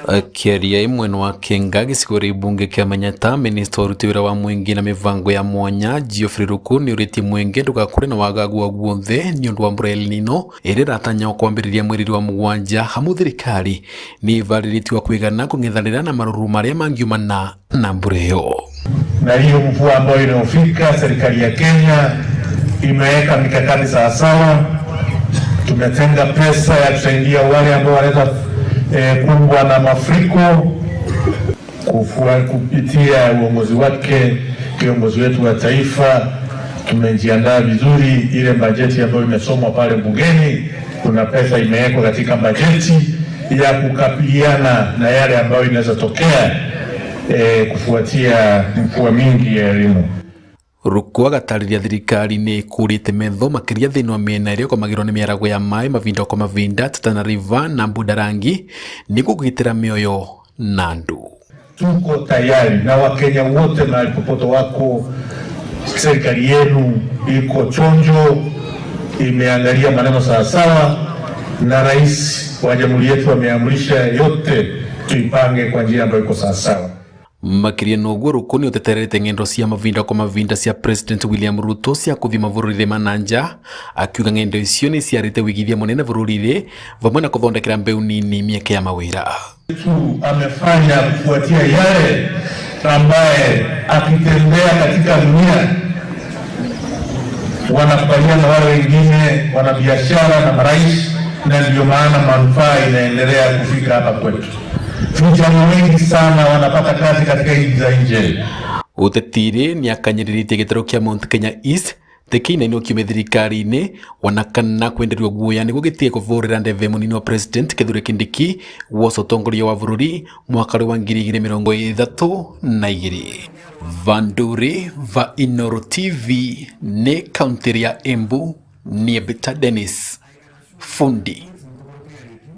Akiaria mwena wa Kenga gĩcigo rĩa mbunge kĩa Manyata, minista wa ũruti wĩra wa mũingĩ na mĩbango ya mwanya Geoffrey Ruku nĩũrĩtie mũingĩ ndũgakũre na wagagu o guothe nĩũndũ wa mbura ya El Nino ĩrĩa ĩratanywo kwambĩrĩria mweri wa mũgwanja hamu thirikari nĩ ĩvarĩrĩtio wa kũigana kũng'ethanĩra na marũrũ marĩa mangiumana na mbura ĩyo. Na hiyo mvua ambayo inayofika, serikali ya Kenya imeweka mikakati sawasawa. Tumetenga pesa ya kusaidia wale ambao wanaweza kumbwa na mafuriko kupitia uongozi wake kiongozi wetu wa taifa. Tumejiandaa vizuri, ile bajeti ambayo imesomwa pale bungeni, kuna pesa imewekwa katika bajeti ya kukabiliana na yale ambayo inaweza tokea kufuatia mvua mingi ya elimu. Ruku agatarĩria thirikari nĩ ĩkũrĩte metho makĩria thĩinĩ wa mĩena ĩrĩa ĩgomagĩrwo nĩ mĩarago ya maĩ mavinda kwa mavinda ta Tana River na Budarangi nĩguo kũgitĩra mĩoyo na andũ. Tuko tayari na Wakenya wote mahali popote wako, serikali yenu iko chonjo, imeangalia maneno sawasawa, na rais wa jamhuri yetu ameamrisha yote tuipange kwa njia ambayo iko sawasawa. Makĩria na ũguo Ruku nĩ ũteterete ng'endo cia mavinda kwa mavinda cia President William Ruto cia kũthiĩ mabũrũri ma na nja, akiuga ng'endo icio nĩ ciarĩte wĩigithia mũnene bũrũri-inĩ vamwe na kũthondekera mbeũ nini mĩeke ya mawĩra. Tu amefanya kufuatia yale ambaye akitembea katika dunia wanakubaliana wale wengine wanabiashara na marais, na ndio maana manufaa inaendelea kufika hapa kwetu. Vijana wengi sana wanapata kazi katika nchi za nje. Ũteti-rĩ nĩakanyĩrĩrĩtie gĩtarũ kĩa Mount Kenya East tekĩinainwo kiume thirikari-inĩ ona kana kwenderio guoya nĩguo gĩtige kũvũrĩra ndebe mũnini wa president Kithure Kindiki woca ũtongoria wa bũrũri mwaka wa 2032. Vanduri va Inooro TV nĩ kaũntĩ ya Embu, niĩ Peter Dennis Fundi.